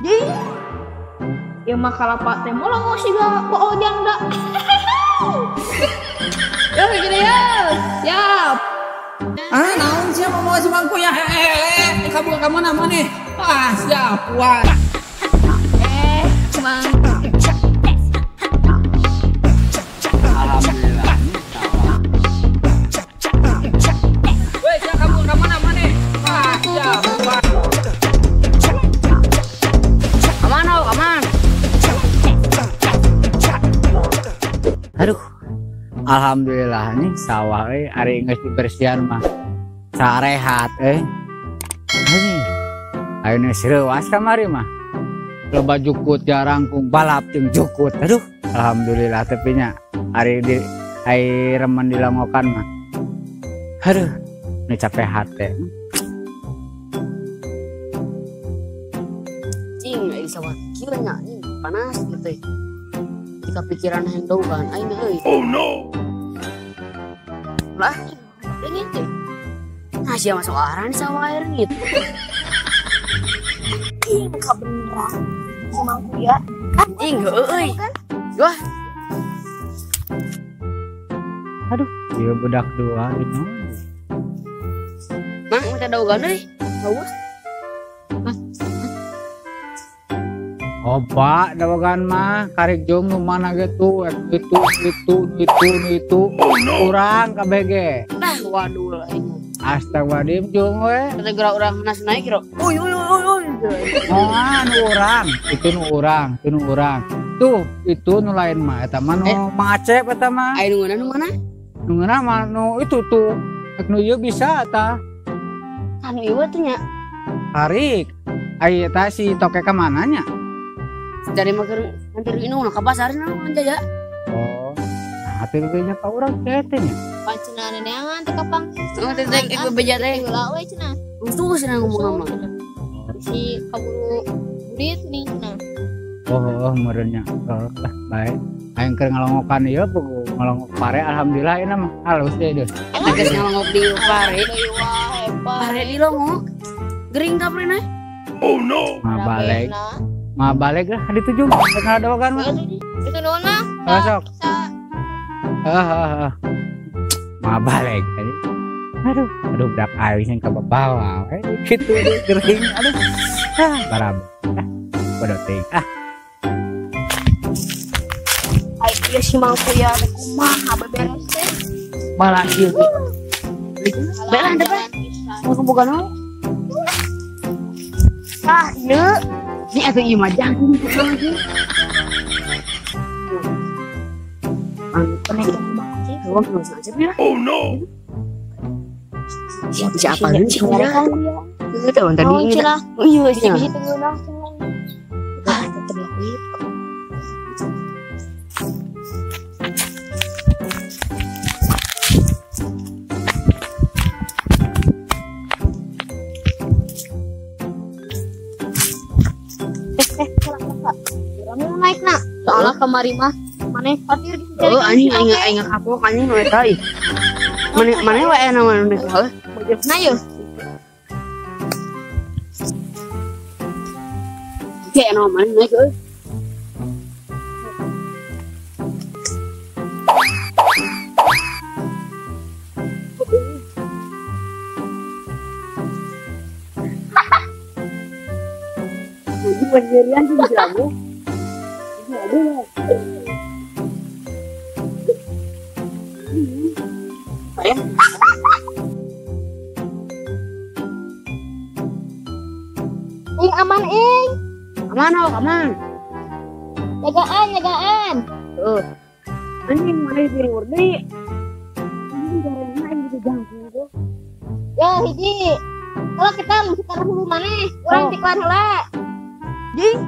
Jadi, ya mah kalapa teh molongo siga po'o janda. Yo gini ya, siap. Ah, naon sia mau si mangku ya? Kamu ka mana maneh? Ah, siap. Wah. Mang. Alhamdulillah. Weh, sia kamu ka mana maneh? Ah, siap. Wah. Aman, oh, aman. Aduh. Alhamdulillah nih sawah ari geus dibersihan mah sarehat euy. Ayo geus reuas kamari mah. Loba jukut jarangkung balap jeung jukut. Aduh, alhamdulillah tapi nya ari di ai remen dilongokan mah. Aduh, nu capek hate. Cing, ai sawah kieu nya panas gitu. Jika pikiran hendogan aing euy. Oh no. Lah, ini teh. Nah, sia masuk aran sawah air gitu. Ih, kabeneran. Si mangku ya. Anjing heueuh euy. Wah. Aduh, ieu budak dua ini. Mang, minta daogan euy. Haus. Oba, daogan mah karek jung nu mana ge tuh, itu. Oh, no. Urang kabeh ge. Nah, waduh aing. Astagfirullahaladzim jung we. Kata geura urang nas naik kira. Uy uy uy uy. Oh, nu urang, itu nu urang, itu nu urang. Tuh, itu nu lain mah eta mah nu Mang Acep eta mah. Aya nu ngeunah nu mana? Nu ngeunah mah nu itu tuh. Rek nu ieu bisa eta. Anu ieu teh nya. Tarik. Ai eta si toke ka mana nya? Dari mah keur nganter inung ka pasar naon jaya. Oh. Nah, atuh nya ka urang teh teh nya. Pancena neneangan teh kapang. Oh, teh teh ek bebeja teh. Heula we cenah. Rusuh cenah ngomong mah. Si kaburu burit nih cenah. Oh, meureun nya. Oh, lah bae. Aing keur ngalongokan ieu pugu ngalongok pare alhamdulillah ieu mah halus deui deui. Eta geus ngalongok di pare. Pare di longok. Gering kaprina. Oh no. Mah balik. Mah balik lah ditu jung. Rek ngadaogan mah. Itu nuhun mah. Sok. Heeh. Mah balik tadi. Aduh, aduh budak aing sing kababawa we kitu gering aduh. Ah, barab. Ah, bodoh teuing. Ah. Ai ieu si mangku ya rek kumaha beberes teh. Malah ieu. Belah teh. Mau boga naon? Ah, ieu. Ini atuh ieu mah jangkung lagi. Oh no. Siapa siapa nih? Itu tahun tadi. Oh iya sih. Ah, tetep lakuin. Naik nak. Soalnya kemari mah maneh khawatir gitu. Oh, anjing aing aing kapok anjing nu eta ih. Maneh maneh wae na maneh heuh. Nah yeuh. Ge anu maneh naik euy. Jadi sendirian sih di lagu. Ing aman ing. Aman oh, aman. Jagaan, jagaan. Heeh. Anjing mana tidur deui. Anjing jarena aing bisa jangkung tuh. Yo hiji. Kalau kita mesti taruh hulu maneh, urang tiklan heula. Jing.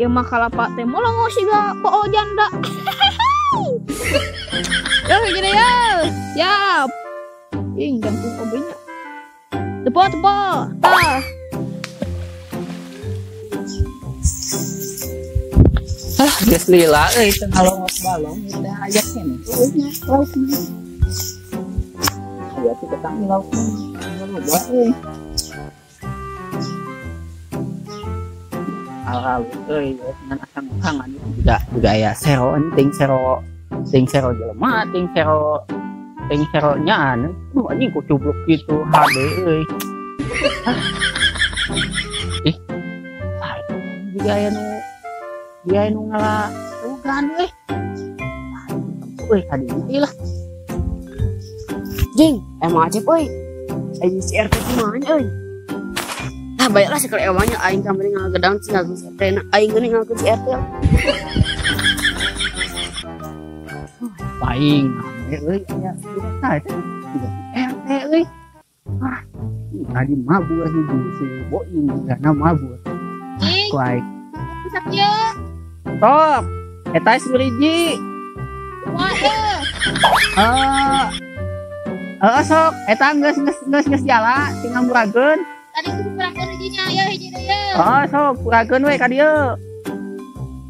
Ieu mah kalapa teh molongo siga po'o janda. Yo gini ya. Siap. Ing jangkung obenya. Tepo tepo. Tah. Ah, geus lila euy teu ngalongok balong teh aya keneh. Euy nya laukna. Aya teh ketang laukna. Loba euy. Alhalus euy ngan asang-asangan juga aya sero ting sero jelema ting sero nyaan. Anjing ku cubluk kitu hade euy. Ih. Juga aya nu ngala lugan euy. Euy kadinya ieu lah. Jing, emang Acep euy. Aing si RT kumaha euy. Ah baiklah sekali emangnya aing kamari ngagedang si ngageun si RT na aing geuning ngageun si RT. Paing euy aya tah eta RT euy. Ah, tadi mabur hiji si Boing karena mabur. Ku aing. Rusak ieu. Tok, eta si hiji. Kumaha ieu? Sok, eta geus jala tinggal murageun. Tadi geus murageun hijinya, ieu hiji deui ieu. Oh, sok murageun we ka dieu.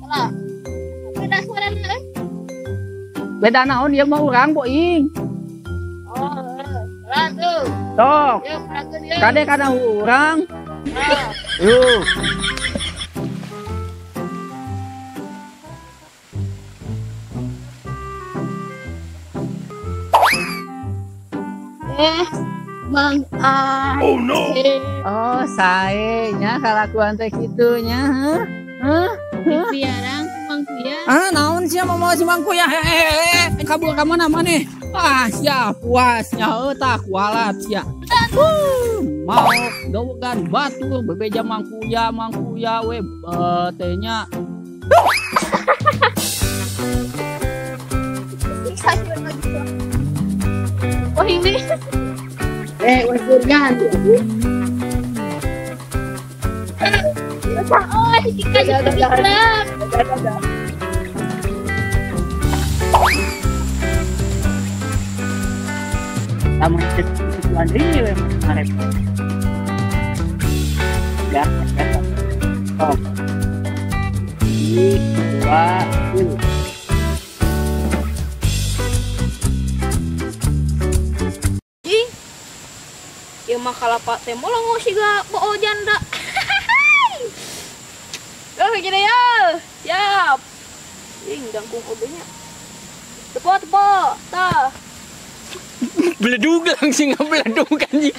Salah. Beda suarana euy. Beda naon ieu mah urang Boing. Oh, salah tuh. Sok. Ieu murageun ieu. Kade kana urang. Yuk. Mang Acep. Oh no. Oh, sae nya kalakuan teh kitu nya, heuh. Heuh. Dipiarang ku Mang Kuya. Ah, naon sia mau si Mang Kuya? Kabur ka mana maneh? Ah, sia puas nya heuh tah kualat sia. Mau dogan batur bebeja Mang Kuya we teh nya. Oh ini. Wes durian. Oh, si Kika juga. Taman tujuan deui we kemarin. Ya, ya. Oh. 1, 2, 3. Ieu mah kalapa teh molongo siga boo janda. Oh, gini ya. Siap. Ing dangkung oge nya. Tepo tepo. Tah. Beledug langsung ngabeledug anjing.